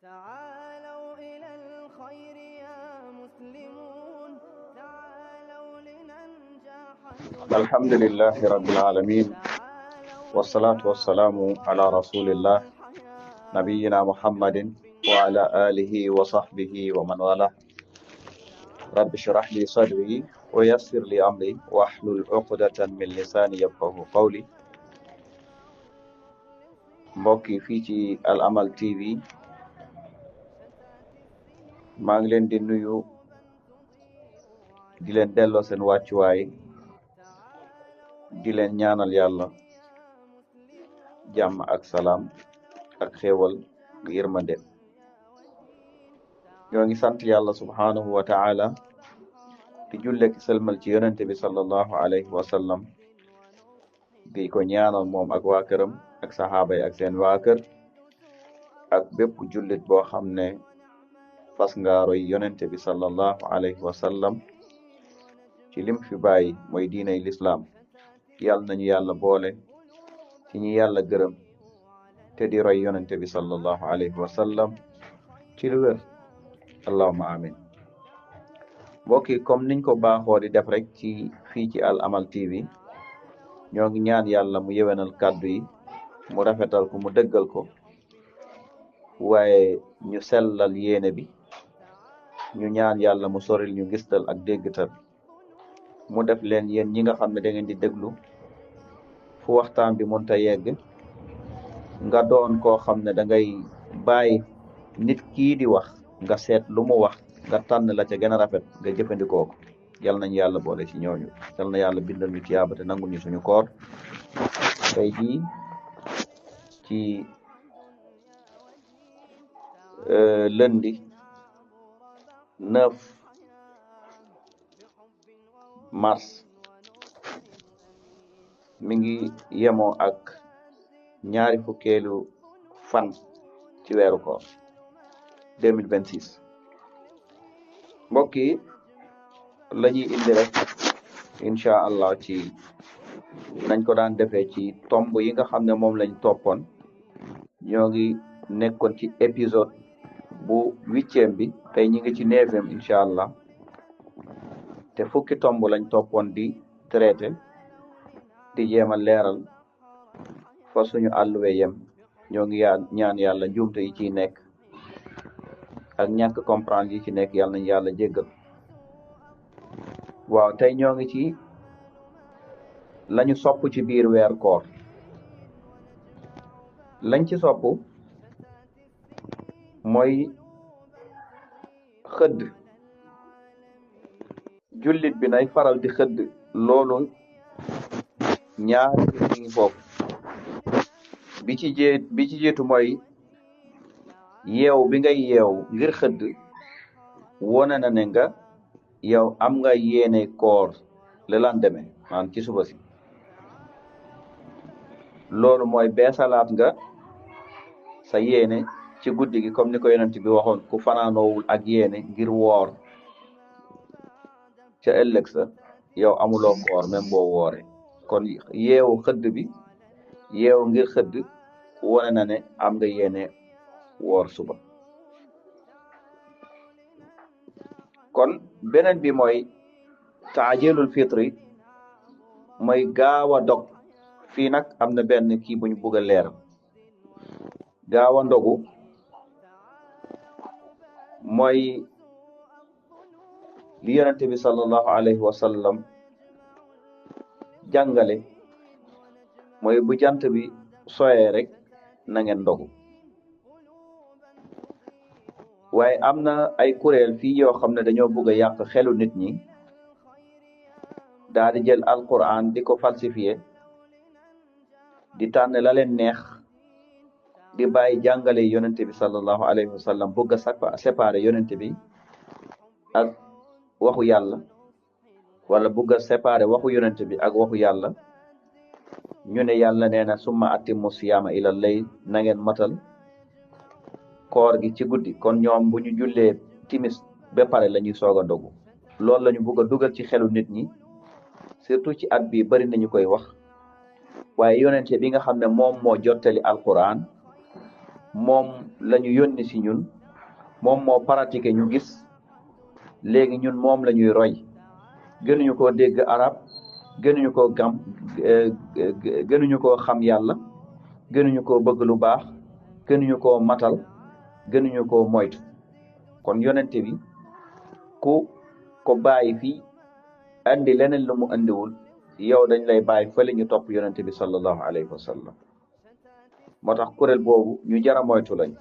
تعالوا إلى الخير يا مسلمون، تعالوا لننجح. الحمد لله رب العالمين، والصلاة والسلام على رسول الله نبينا محمد وعلى آله وصحبه ومن والاه. رب اشرح لي صدري ويسر لي أمري واحلل عقدة من لساني يفقهوا قولي. mbokk yi fii ci Al Amal TV maa ngi leen di nuyu di leen delloo seen wàccuwaay di leen ñaanal yàlla jàmm ak salaam ak xéewal ak yërmande. ñoo ngi sant yàlla subhaanahu wa ta'ala di julle ki sëlmal ci yonente bi sallallahu alayhi wa sallam di ko ñaanal moom ak waa këram ak saxaaba yi ak seen waa kër ak bépp jullit boo xam ne fas nga roy yonente bi sallallahu alayhi wa sallam ci lim fi bàyyi mooy diinay lislaam. yàlla nañu yàlla boole ci ñi yàlla gërëm te di roy yonente bi sallallahu alayhi wa sallam ci lu wér. allahumma amin. mbokk yi comme niñ ko baaxoo di def rek ci fii ci Al Amal TV ñoo ngi ñaan yàlla mu yewenal kàddu yi, mu rafetal ko, mu dëggal ko, waaye ñu sellal yéene bi. ñu ñaan yàlla mu soril ñu gistal ak déggtal, mu def leen yéen ñi nga xam ne da ngeen di déglu fu waxtaan bi mënta yegg nga doon koo xam ne da ngay bàyyi nit kii di wax nga seet lu mu wax nga tànn la ca gën a rafet nga jëfandikoo ko. yal nañu yàlla boole ci ñooñu. yal na yàlla bindal ñu tiyaaba te nangul ñu suñu koor. tey jii ci lundi 9 mars mi ngi yemoo ak ñaari fukkeelu fan ci weeru koor 2026. mbokk yi la ñuy indi rek incha allah ci nañ ko daan defee ci tomb yi nga xam ne moom lañ toppoon. ñoo ngi nekkoon ci épisode bu 8e bi, tey ñi ngi ci 9e incha allah, te fukki tomb lañ toppoon di traité di jéem a leeral fa suñu àlluwe yem. ñoo ngi ñaan yàlla njuumte yi ciy nekk ak ñàkk comprendre yi ci nekk yàlla nañ yàlla jéggal. waaw tey ñoo ngi ci lañu sopp ci biir weer koor. lañ ci sopp mooy xëdd. jullit bi nay faral di xëdd. loolu ñaari mbir mi ngi foofu. bi ci jiitu mooy yeew bi ngay yeew ngir xëdd wone na ne nga yow am nga yéene koor le lendemain, maanaam ci suba si. loolu mooy beesalaat nga sa yéene ci guddi gi, comme ni ko yonent bi waxoon, ku fanaanoowul ak yéene ngir woor ca ëllëg sa yow amuloo koor même boo woore. kon yeewu xëdd bi, yeewu ngir xëdd wone na ne am nga yéene woor suba. kon beneen bi mooy taajilul fitri, mooy gaaw a dog. fii nag am na benn kii buñ bugg a leeral. gaaw a ndogu mooy li yonente bi sallallahu alayhi wa sallam jàngale, mooy bu jant bi soyee rek na ngeen ndogu. waaye am na ay kuréel fii yoo xam ne dañoo bugg a yàq xelu nit ñi, daal di jël alquran di ko falsifié, di tànn la leen neex, di bàyyi jàngale yonente bi sallallahu alayhi wa sallam, bugg a séparer yonente bi ak waxu yàlla, wala bugg a séparer waxu yonente bi ak waxu yàlla. ñu ne yàlla nee na summa atimmu siyaama ila layl, na ngeen matal koor gi ci guddi. kon ñoom bu ñu jullee timis ba pare la ñuy soog a ndogu. loolu la ñu bugg a dugal ci xelu nit ñi, surtout ci at bi bari nañu koy wax. waaye yonente bi nga xam ne moom moo jottali alquran moom lañu yónni si ñun, moom moo pratiqué ñu gis, léegi ñun moom la ñuy roy. gënuñu koo dégg arab, gënuñu koo gënuñu koo xam yàlla, gënuñu koo bëgg lu baax, gënuñu koo matal, gënuñu koo moytu. kon yonente bi ku ko bàyyi fii andi leneen lu mu andiwul, yow dañ lay bàyyi fële ñu topp yonente bi sallallahu alayhi wa sallam. moo tax kuréel boobu ñu jara moytu lañ.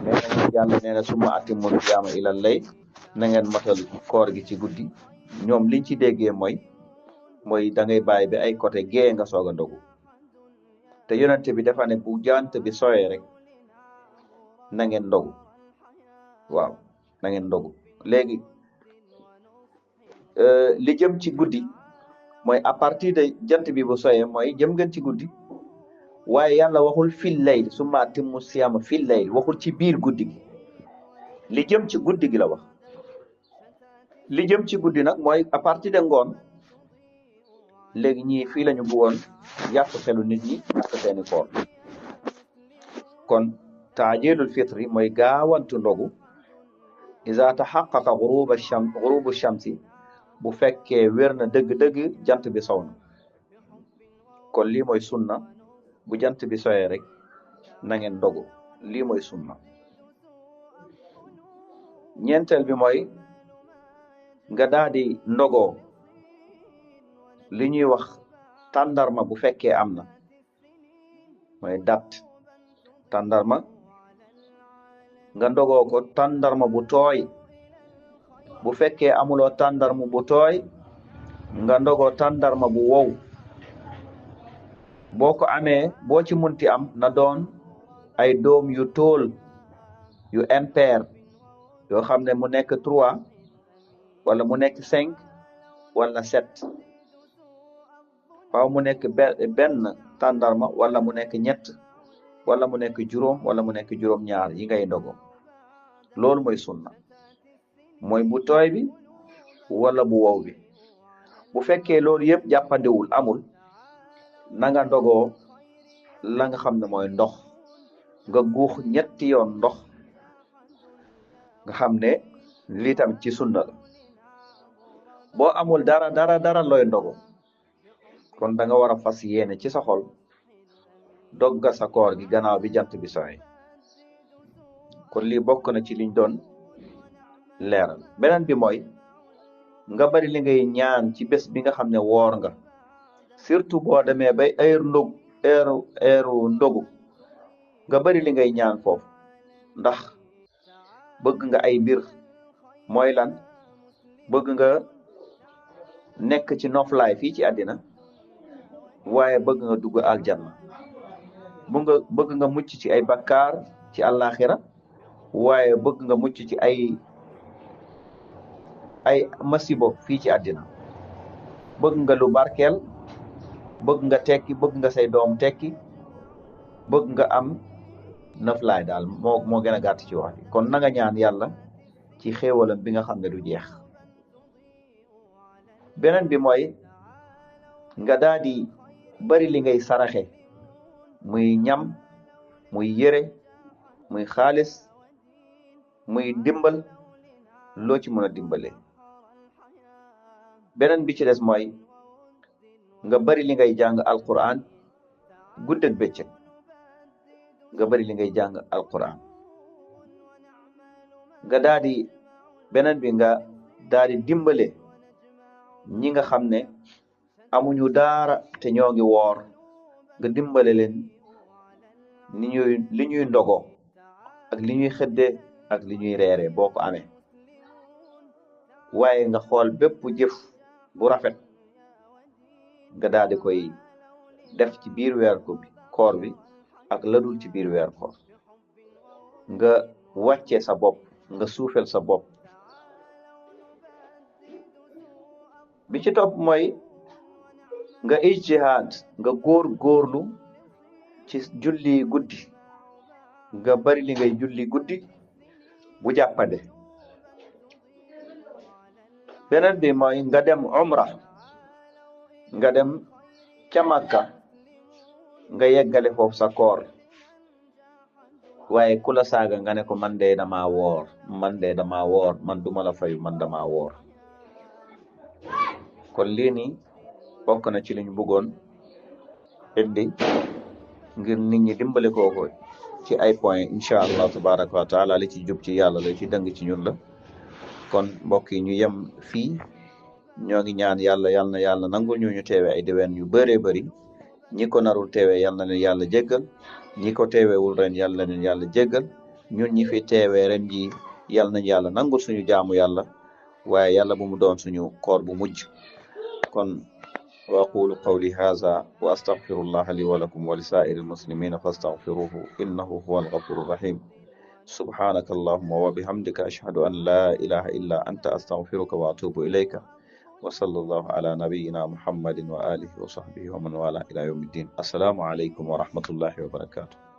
nee na yàlla nee na summa atimmul siyaama ilal layl, na ngeen matal koor gi ci guddi. ñoom liñ ci déggee mooy da ngay bàyyi bi ay côté gée nga soog a ndogu. te yonente bi dafa ne bu jant bi sooyee rek na ngeen ndogu. waaw na ngeen ndogu. léegi li jëm ci guddi mooy à partir de jant bi bu sooyee mooy jëm ngeen ci guddi. waaye yàlla waxul fil layl summa atimmu siyaama fil layl, waxul ci biir guddi gi. li jëm ci guddi gi la wax. li jëm ci guddi nag mooy à partir de ngoon. léegi ñii fii lañu bëggoon yàq xelu nit ñi ak seeni koor. kon taajilul fitri mooy gaawantu ndogu iza taxaqaqa gurubu shamsi, bu fekkee wér na dëgg-dëgg jant bi sow na. kon lii mooy sunna. bu jant bi soyee rek na ngeen ndogu. lii mooy sunna. ñeenteel bi mooy nga daal di ndogoo li ñuy wax tàndarma bu fekkee am na, mooy dat tàndarma. nga ndogoo ko tàndarma bu tooy. bu fekkee amuloo tàndarma bu tooy, nga ndogoo tàndarma bu wow. boo ko amee, boo ci munti am na doon ay doom yu tool yu impair, yoo xam ne mu nekk 3 wala mu nekk 5 wala 7. waaw mu nekk benn tàndarma wala mu nekk 3 wala mu nekk 5 wala mu nekk 7 yi ngay ndogo. loolu mooy sunna, mooy bu tooy bi wala bu wow bi. bu fekkee loolu yëpp jàppandiwul, amul, na nga ndogoo la nga xam ne mooy ndox. nga guux 3 yoon ndox. nga xam ne lii tamit ci sunna la. boo amul dara looy ndogo, kon da nga war a fas yéene ci sa xol dogga sa koor gi gannaaw bi jant bi soxee. kon lii bokk na ci liñ doon leeral. beneen bi mooy nga bari li ngay ñaan ci bés bi nga xam ne woor nga, surtout boo demee bay heure ndogu, nga bari li ngay ñaan foofu. ndax bëgg nga ay mbir. mooy lan? bëgg nga nekk ci noflaay fii ci àddina, waaye bëgg nga dugg aljanna. bëgg nga mucc ci ay bakkaar ci àllaaxira, waaye bëgg nga mucc ci ay masibo fii ci àddina. bëgg nga lu barkeel, bëgg nga tekki, bëgg nga say doom tekki, bëgg nga am noflaay daal moo gën a gàtt ci wax bi. kon na nga ñaan yàlla ci xéewalam bi nga xam ne du jeex. beneen bi mooy nga daal di bari li ngay saraxe, muy ñam, muy yére, muy xaalis, muy dimbal, loo ci mën a dimbale. beneen bi ci des mooy nga bari li ngay jàng alquran guddeeg bëccëg. nga bari li ngay jàng alquran. nga daal di beneen bi nga daal di dimbale ñi nga xam ne amuñu daara te ñoo ngi woor. nga dimbale leen li ñuy ndogoo ak li ñuy xëddee ak li ñuy reeree boo ko amee. waaye nga xool bépp jëf bu rafet nga daal di koy def ci biir weer koor bi ak ladul ci biir weer koor. nga wàccee sa bopp, nga suufel sa bopp. bi ci topp mooy nga ijtihaad, nga góorlu ci julli guddi. nga bari li ngay julli guddi bu jàppande. beneen bi mooy nga dem umra, nga dem ca Makka, nga yeggale foofu sa koor. waaye ku la saaga nga ne ko man de dama woor man duma la fayu man dama woor. kon lii nii bokk na ci li ñu bëggoon indi ngir nit ñi dimbale kooko ci ay point incha allah tabaraka wa taala li ci jub ci yàlla la ci dëng ci ñun la. kon mbokk yi ñu yem fii ñoo ngi ñaan yàlla na yàlla nangul ñu teewe ay déwén yu bëree bëri ñi ko narul teewe yal na leen yàlla jéggal ñi ko teewewul ren yal na leen yàlla jéggal ñun ñi fi teewee ren ji yal nañ yàlla nangul suñu jaamu yàlla waaye yàlla bu mu doon suñu koor bu mujj. kon wa aqulu qawli hadha wa astaghfirullaha li wa lakum wa li sa'iril muslimina fastaghfiruhu innahu huwal ghafurur rahim. subhanaka allahumma wa bihamdika ashhadu an la ilaha illa anta astaghfiruka wa atubu ilayka wa sallallahu ala nabiyyina muhammadin wa alihi wa sahbihi wa man wala ila yawmiddin. Assalamu alaykum wa rahmatullahi wa barakatuh.